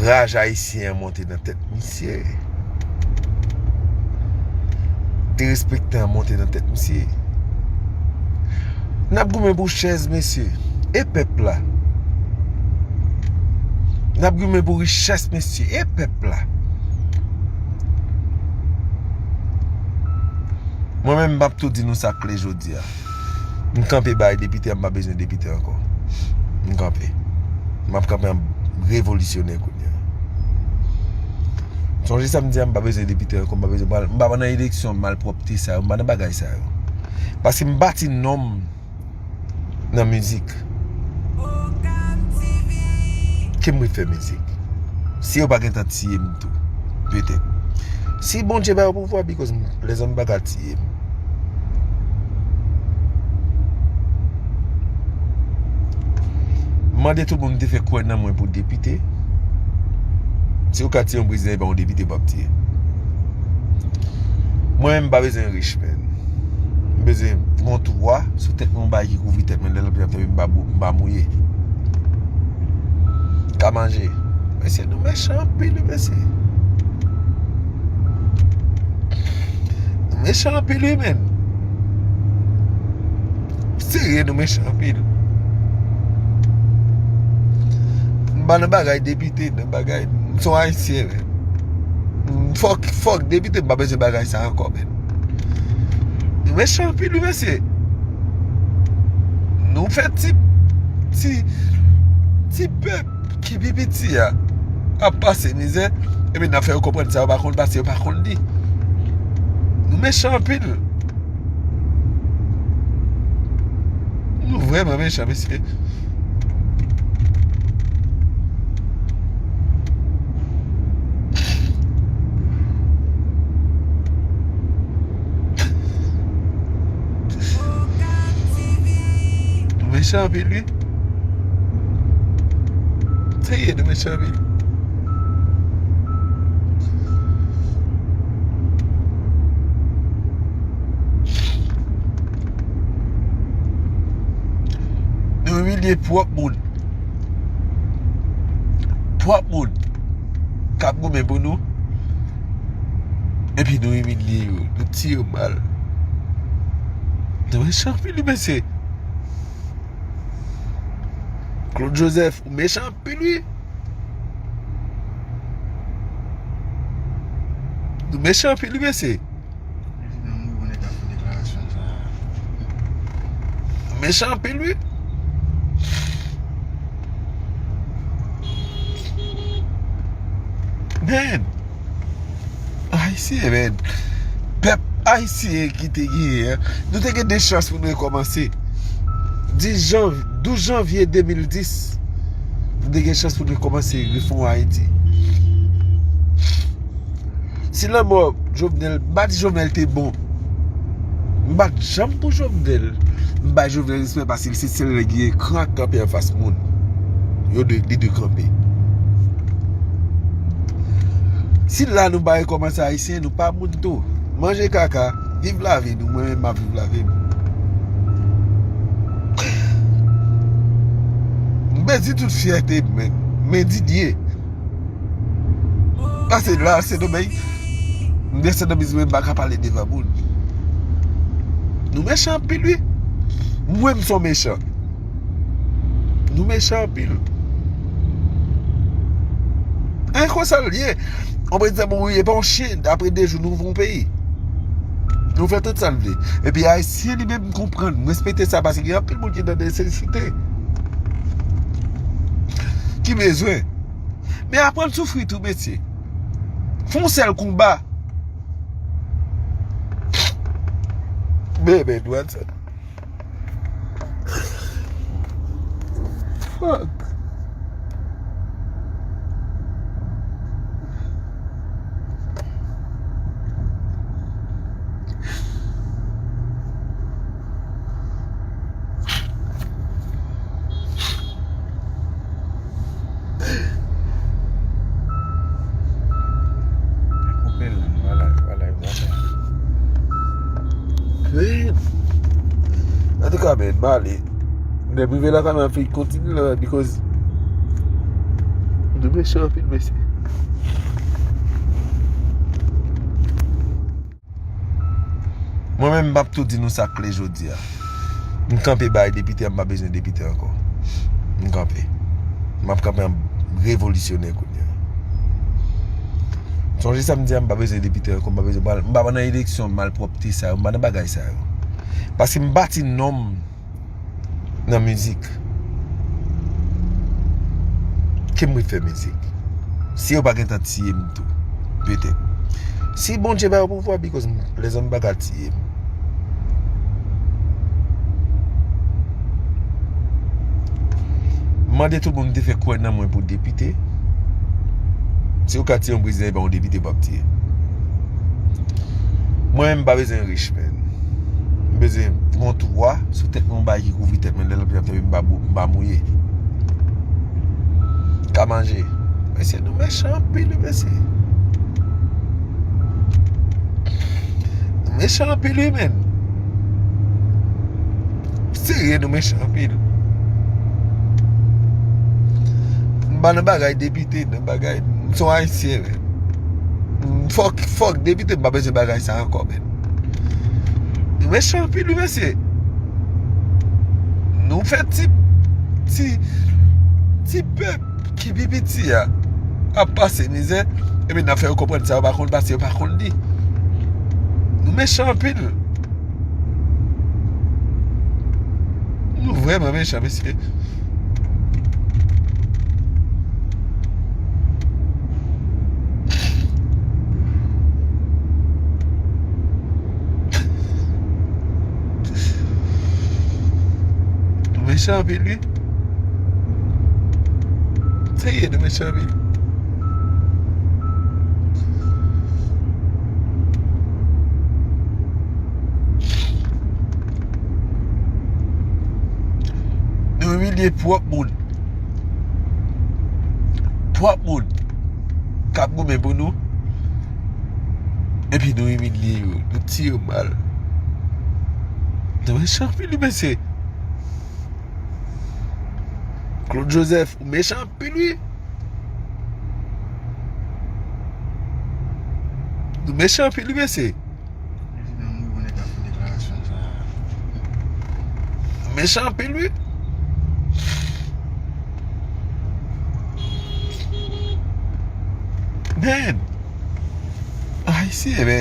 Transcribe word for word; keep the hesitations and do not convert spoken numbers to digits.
Raj ayisyen an monte nan tèt misye. Derespektan an monte nan tèt misye. N ap goumen pou chèz, mesye. E pèp la? N ap goumen pou richès, mesye. E pèp la? Mwen menm, m ap tou di nou sa klè jodi a. M kanpe bay depite a, m pa bezwen depite ankò. M kanpe. M ap kanpe an revolisyonè kounye a. Sonje sa m di a, m pa bezwen depite ankò, m pa bezwen pral, m pa nan eleksyon malpwòpte sa yo, m pa nan bagay sa yo. Paske m bati non m nan mizik. Ke m ret fè mizik? Si yo pa gentan tiye m tou, petèt. Si Bondye ba yo pouvwa, because m, lèzòm pa ka tiye m. M mande tout moun te fè kwè nan mwen pou depite. Si yo ka tiye yon prezidan, e pa yon depite p ap tiye. Mwen menm, m pa bezwen rich, man. M bezwen gon twa sou tèt mwen, yon bagay ki kouvri tèt mwen, lè lapli ap tonbe, m pa bou-, m pa mouye. Ka manje. Mesye, nou mechan anpil, wi, mesye. Nou mechan anpil, wi, man. Serye, nou mechan anpil. M pa nan bagay depite, nan bagay, m se yon Ayisyen, men. Fòk, fòk depite, m pa bezwen bagay sa ankò, men. Nou mechan anpil, wi, mesye. Nou fè ti, ti, ti pèp ki pi piti a ap pase mizè, epi n ap fè yo konprann sa yo pa konn pase, yo pa konn li. Nou mechan anpil. Nou vrèman mechan, mesye. Nou mechan anpil, wi. Serye, nou mechan anpil. Nou imilye pwòp moun. Pwòp moun k ap goumen pou nou. Epi nou imilye yo, nou tiye yo mal. Nou mechan anpil, wi, mesye. Claude Joseph, ou mechan anpil, wi. Nou mechan anpil, wi, mesye. Prezidan mouri, nèg ap fè deklarasyon sa. Mechan anpil, wi. Man. Ayisyen, man. Pèp ayisyen ki te genyen an, nou te gen de chans pou nou rekòmanse. Dis janv-, douz janvye de mil dis, nou te gen chans pou nou rekòmanse refè Ayiti. Si lanmò Jovenel, m pa di Jovenel te bon. M pa t janm pou Jovenel. M bay Jovenel respè paske l se sèl nèg ki gen kran k kanpe anfas moun. Yo dwe, li dwe kanpe. Si la nou pa rekòmanse ayisyen, nou pa moun tou. Manje kaka, viv lavi nou, mwen menm m ap viv lavi m. M pèdi tout fyète m, men, men Didier. Pase la, Sendomeng. M desann nan bizwen, m pa ka pale devan moun. Nou mechan anpil, wi. Mwen, m se yon mechan. Nou mechan anpil. E konsa l ye. On prezidan mouri, e pa yon chen, apre de jou, nou ouvri yon peyi. Nou fè tout sa n vle. Epi Ayisyen li menm konprann, m respekte sa, paske gen anpil moun ki nan nesesite. Ki bezwen. Men aprann soufri tou, mesye. Fè yon sèl konba. Baby, do it. Fuck. Sa, men, m ale. Lè m rive lakay mwen, fè kontinye la, because nou mechan anpil, mesye. Mwen menm, m ap tou di nou sa klè jodi a. M kanpe bay depite a, m pa bezwen depite ankò. M kanpe. M ap kanpe an revolisyonè kounye a. Sonje sa m di a, m pa bezwen depite ankò, m pa bezwen, m pa nan eleksyon malpwòpte sa yo, m pa nan bagay sa yo. Paske m bati non m nan mizik. Ke m ret fè mizik. Si yo pa gentan tiye m tou, petèt. Si Bondye ba yo pouvwa, because m, lèzòm pa ka tiye m. M mande tout moun te fè kwè nan mwen pou depite. Si yo ka tiye yon prezidan, e pa yon depite pou ap tiye. Mwen menm, m pa bezwen rich, man. M bezwen yon twa sou tèt mwen, yon bagay ki kouvri tèt mwen, lè lapli ap tonbe, m pa bou-, m pa mouye. Ka manje. Mesye, nou mechan anpil, wi, mesye. Nou mechan anpil, wi, men. Serye, nou mechan anpil. M pa nan bagay depite, nan bagay, m se yon Ayisyen, men. Fòk, fòk depite, m pa bezwen bagay sa ankò, men. Nou mechan anpil, wi, mesye. Nou fè ti, ti, ti pèp ki pi piti a ap pase mizè, epi n ap fè yo konprann sa yo pa konn pase, yo pa konn li. Nou mechan anpil. Nou vrèman mechan, mesye. Nou mechan anpil, wi. Serye, nou mechan anpil. Nou imilye pwòp moun. Pwòp moun k ap goumen pou nou. Epi nou imilye yo. Nou tiye yo mal. Nou mechan anpil, wi, mesye. Claude Joseph, ou mechan anpil, wi. Nou mechan anpil, wi, mesye. Prezidan mouri, bon nèg la fè deklarasyon sa. Nou mechan anpil, wi. Man. Ayisyen, man.